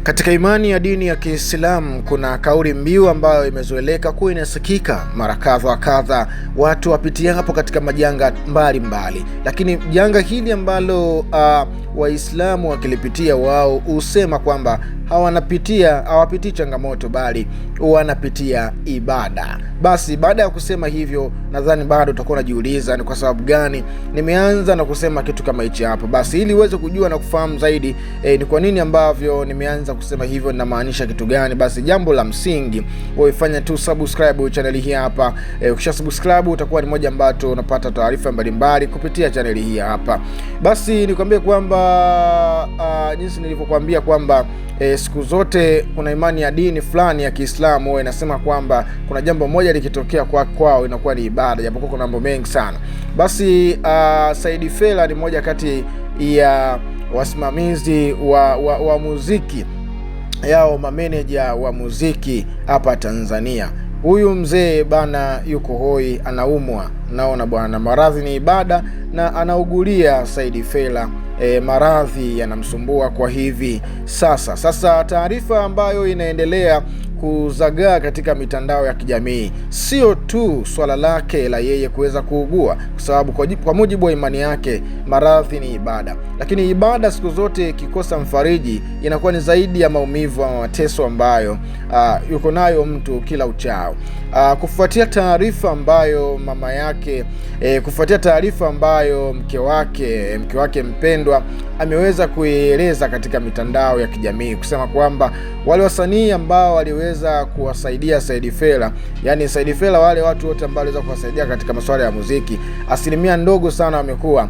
Katika imani ya dini ya Kiislamu kuna kauli mbiu ambayo imezoeleka kuwa inasikika mara kadha wa kadha watu wapitia hapo katika majanga mbalimbali mbali. Lakini janga hili ambalo Waislamu wakilipitia wao husema kwamba hawapitii changamoto bali wanapitia ibada. Basi baada ya kusema hivyo, nadhani bado utakuwa unajiuliza ni kwa sababu gani nimeanza na kusema kitu kama hichi hapo. Basi ili uweze kujua na kufahamu zaidi ni kwa nini ambavyo nimeanza kusema hivyo, ninamaanisha kitu gani, basi jambo la msingi wewe tu subscribe channel hii hapa. Ukisha subscribe utakuwa ni moja ambacho unapata taarifa mbalimbali kupitia channel hii hapa. Basi nikwambie kwamba jinsi nilivyokuambia kwamba siku zote kuna imani ya dini fulani ya Kiislamu huwa inasema kwamba kuna jambo moja likitokea kwa kwao inakuwa ni ibada, japokuwa kuna mambo mengi sana. Basi Saidi Fela ni moja kati ya wasimamizi wa muziki yao mameneja wa muziki hapa Tanzania. Huyu mzee bana yuko hoi, anaumwa, naona bwana, maradhi ni ibada na anaugulia Saidi Fela. Maradhi yanamsumbua kwa hivi sasa. Sasa taarifa ambayo inaendelea kuzagaa katika mitandao ya kijamii sio tu swala lake la yeye kuweza kuugua, kwa sababu kwa mujibu wa imani yake maradhi ni ibada, lakini ibada siku zote ikikosa mfariji inakuwa ni zaidi ya maumivu ama mateso ambayo yuko nayo mtu kila uchao. Kufuatia taarifa ambayo mama yake kufuatia taarifa ambayo mke wake mpendwa ameweza kuieleza katika mitandao ya kijamii kusema kwamba wale wasanii ambao waliweza kuwasaidia Saidi Fela, yani Saidi Fela, wale watu wote ambao waliweza kuwasaidia katika masuala ya muziki, asilimia ndogo sana wamekuwa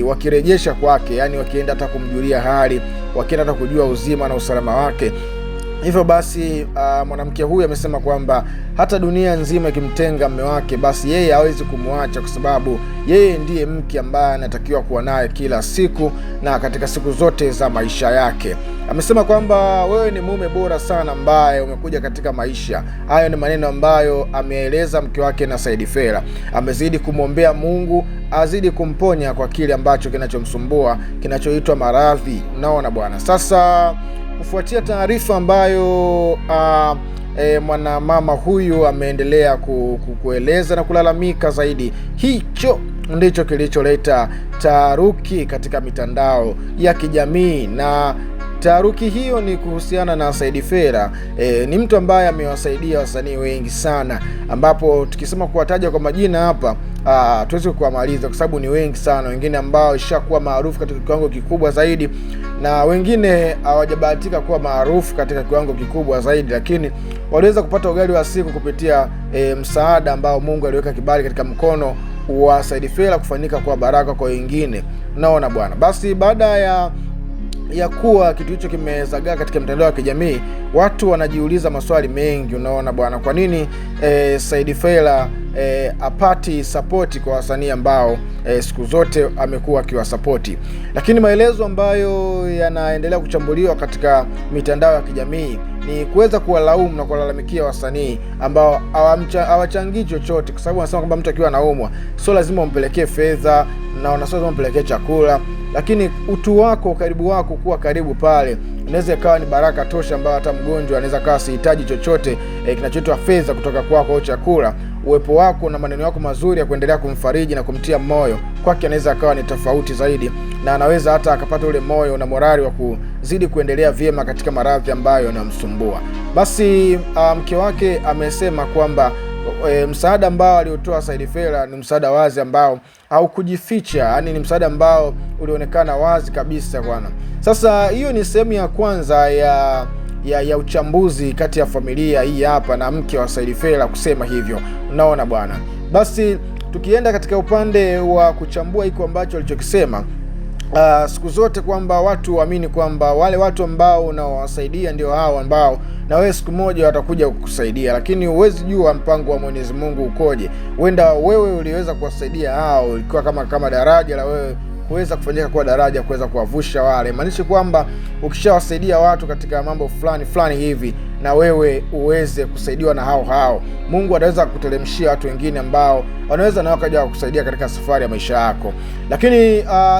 wakirejesha kwake, yani wakienda hata kumjulia hali, wakienda hata kujua uzima na usalama wake. Hivyo basi mwanamke huyu amesema kwamba hata dunia nzima ikimtenga mume wake, basi yeye hawezi kumwacha, kwa sababu yeye ndiye mke ambaye anatakiwa kuwa naye kila siku na katika siku zote za maisha yake. Amesema kwamba wewe ni mume bora sana ambaye umekuja katika maisha hayo. Ni maneno ambayo ameeleza mke wake na Saidi Fela. Amezidi kumwombea Mungu azidi kumponya kwa kile ambacho kinachomsumbua kinachoitwa maradhi. Unaona bwana, sasa kufuatia taarifa ambayo mwanamama huyu ameendelea kueleza na kulalamika zaidi, hicho ndicho kilicholeta taharuki katika mitandao ya kijamii na taharuki hiyo ni kuhusiana na Saidi Fera. Ni mtu ambaye amewasaidia wasanii wengi sana, ambapo tukisema kuwataja kwa majina hapa tuwezi kuwamaliza kwa sababu ni wengi sana, wengine ambao ishakuwa maarufu katika kiwango kikubwa zaidi na wengine hawajabahatika kuwa maarufu katika kiwango kikubwa zaidi, lakini waliweza kupata ugali wa siku kupitia msaada ambao Mungu aliweka kibali katika mkono wa Saidi Fela kufanyika kuwa baraka kwa wengine. Naona bwana, basi baada ya kuwa kitu hicho kimezagaa katika mitandao ya kijamii, watu wanajiuliza maswali mengi. Unaona bwana, kwa nini Saidi Fela apati sapoti kwa wasanii ambao siku zote amekuwa akiwasapoti? Lakini maelezo ambayo yanaendelea kuchambuliwa katika mitandao ya kijamii ni kuweza kuwalaumu na kuwalalamikia wasanii ambao hawachangii chochote, kwa sababu wanasema kwamba mtu akiwa anaumwa sio lazima umpelekee fedha na sio lazima umpelekee chakula, lakini utu wako, ukaribu wako, kuwa karibu pale inaweza ikawa ni baraka tosha, ambayo hata mgonjwa anaweza kawa sihitaji chochote kinachoitwa fedha kutoka kwako au chakula. Uwepo wako na maneno yako mazuri ya kuendelea kumfariji na kumtia moyo kwake anaweza akawa ni tofauti zaidi, na anaweza hata akapata ule moyo na morali wa kuzidi kuendelea vyema katika maradhi ambayo yanamsumbua. Basi mke wake amesema kwamba msaada ambao aliotoa Saidi Fela ni msaada wazi ambao haukujificha, yani ni msaada ambao ulionekana wazi kabisa bwana. Sasa hiyo ni sehemu ya kwanza ya uchambuzi kati ya familia hii hapa na mke wa Saidi Fela kusema hivyo, unaona bwana. Basi tukienda katika upande wa kuchambua hiko ambacho alichokisema, siku zote kwamba watu waamini kwamba wale watu ambao unawasaidia ndio hao ambao na wewe siku moja watakuja kukusaidia, lakini huwezi jua mpango wa Mwenyezi Mungu ukoje. Huenda wewe uliweza kuwasaidia hao, ilikuwa kama daraja la wewe kuweza kufanyika kuwa daraja kuweza kuwavusha wale. Maanishi kwamba ukishawasaidia watu katika mambo fulani fulani hivi, na wewe uweze kusaidiwa na hao hao. Mungu anaweza kukuteremshia watu wengine ambao wanaweza na wakaja kukusaidia katika safari ya maisha yako. Lakini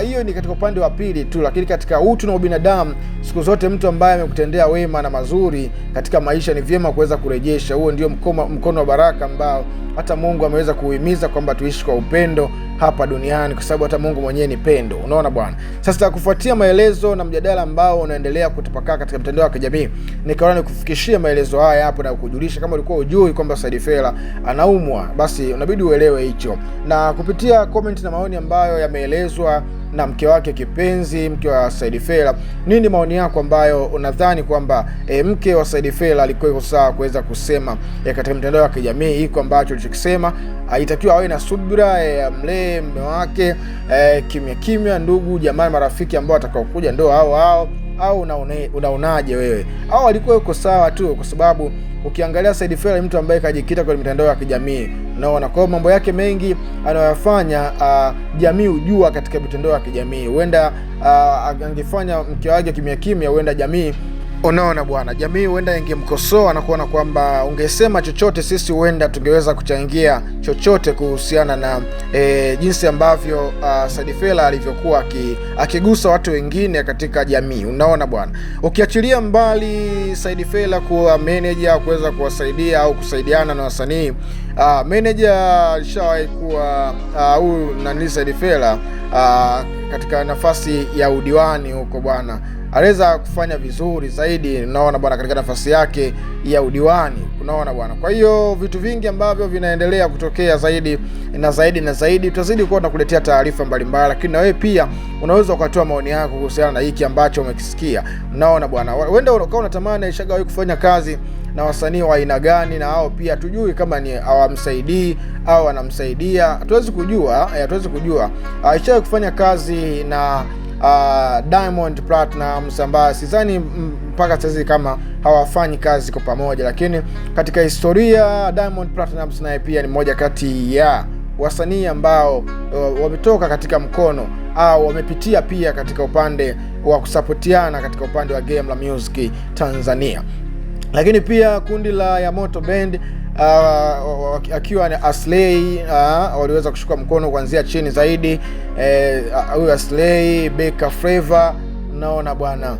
hiyo ni katika upande wa pili tu, lakini katika utu na ubinadamu, siku zote mtu ambaye amekutendea wema na mazuri katika maisha ni vyema kuweza kurejesha. Huo ndio mkono wa baraka ambao hata Mungu ameweza kuhimiza kwamba tuishi kwa upendo hapa duniani, kwa sababu hata Mungu mwenyewe ni pendo. Unaona bwana. Sasa kufuatia maelezo na mjadala ambao unaendelea kutapakaa katika mitandao ya kijamii, nikaona nikufikishie maelezo haya hapo na kukujulisha. Kama ulikuwa hujui kwamba Said Fella anaumwa, basi unabidi uelewe hicho, na kupitia comment na maoni ambayo yameelezwa na mke wake kipenzi, mke wa Said Fella, nini maoni yako ambayo unadhani kwamba mke wa Said Fella alikuwa yuko sawa kuweza kusema katika mitandao ya kijamii hiko ambacho alichokisema? Alitakiwa awe na subira, amlee mume wake kimya kimya, ndugu jamaa, marafiki ambao watakaokuja ndio hao hao, au unaonaje wewe? Au alikuwa yuko sawa tu? Kwa sababu ukiangalia Said Fella ni mtu ambaye kajikita kwenye mitandao ya kijamii, unaona, kwa hiyo mambo yake mengi anayoyafanya jamii hujua katika mitandao ya kijamii. Huenda angefanya mke wake kimya kimya, huenda jamii, unaona bwana, jamii huenda ingemkosoa na kuona kwamba ungesema chochote, sisi huenda tungeweza kuchangia chochote kuhusiana na jinsi ambavyo Said Fella alivyokuwa akigusa watu wengine katika jamii. Unaona bwana, ukiachilia mbali Said Fella kuwa manager, kuweza kuwasaidia au kusaidiana na wasanii, manager alishawahi kuwa huyu nani Said Fella katika nafasi ya udiwani huko bwana, aliweza kufanya vizuri zaidi, unaona bwana, katika nafasi yake ya udiwani, unaona bwana. Kwa hiyo vitu vingi ambavyo vinaendelea kutokea zaidi na zaidi na zaidi, tutazidi kuwa tunakuletea taarifa mbalimbali, lakini na wewe pia unaweza ukatoa maoni yako kuhusiana na hiki ambacho umekisikia. Unaona bwana, huenda ukawa unatamani aishagawahi kufanya kazi na wasanii wa aina gani, na hao pia hatujui kama ni hawamsaidii au wanamsaidia, hatuwezi kujua, hatuwezi kujua. Aishawahi kufanya kazi na Diamond Platnumz ambaye sidhani mpaka sasa kama hawafanyi kazi kwa pamoja, lakini katika historia Diamond Platnumz naye pia ni mmoja kati ya wasanii ambao wametoka katika mkono au wamepitia pia katika upande wa kusapotiana katika upande wa game la music Tanzania. Lakini pia kundi la Yamoto Band akiwa ni Aslay waliweza kushuka mkono kuanzia chini zaidi, huyu Aslay, Beka Flava, naona bwana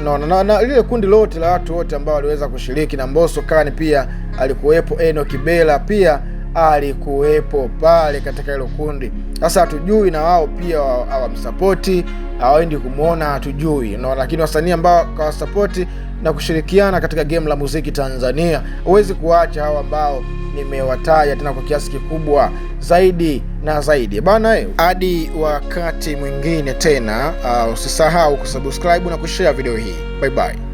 naona na lile kundi lote la watu wote ambao waliweza kushiriki, na Mbosso Khan pia alikuwepo, Enoch Bella pia alikuwepo pale katika hilo kundi. Sasa hatujui na wao pia hawamsapoti, hawaendi kumwona, hatujui no, lakini wasanii ambao kawasapoti na kushirikiana katika game la muziki Tanzania, huwezi kuacha hao ambao nimewataja tena kwa kiasi kikubwa zaidi na zaidi bana. Hadi wakati mwingine tena, usisahau kusubscribe na kushare video hii. Bye bye.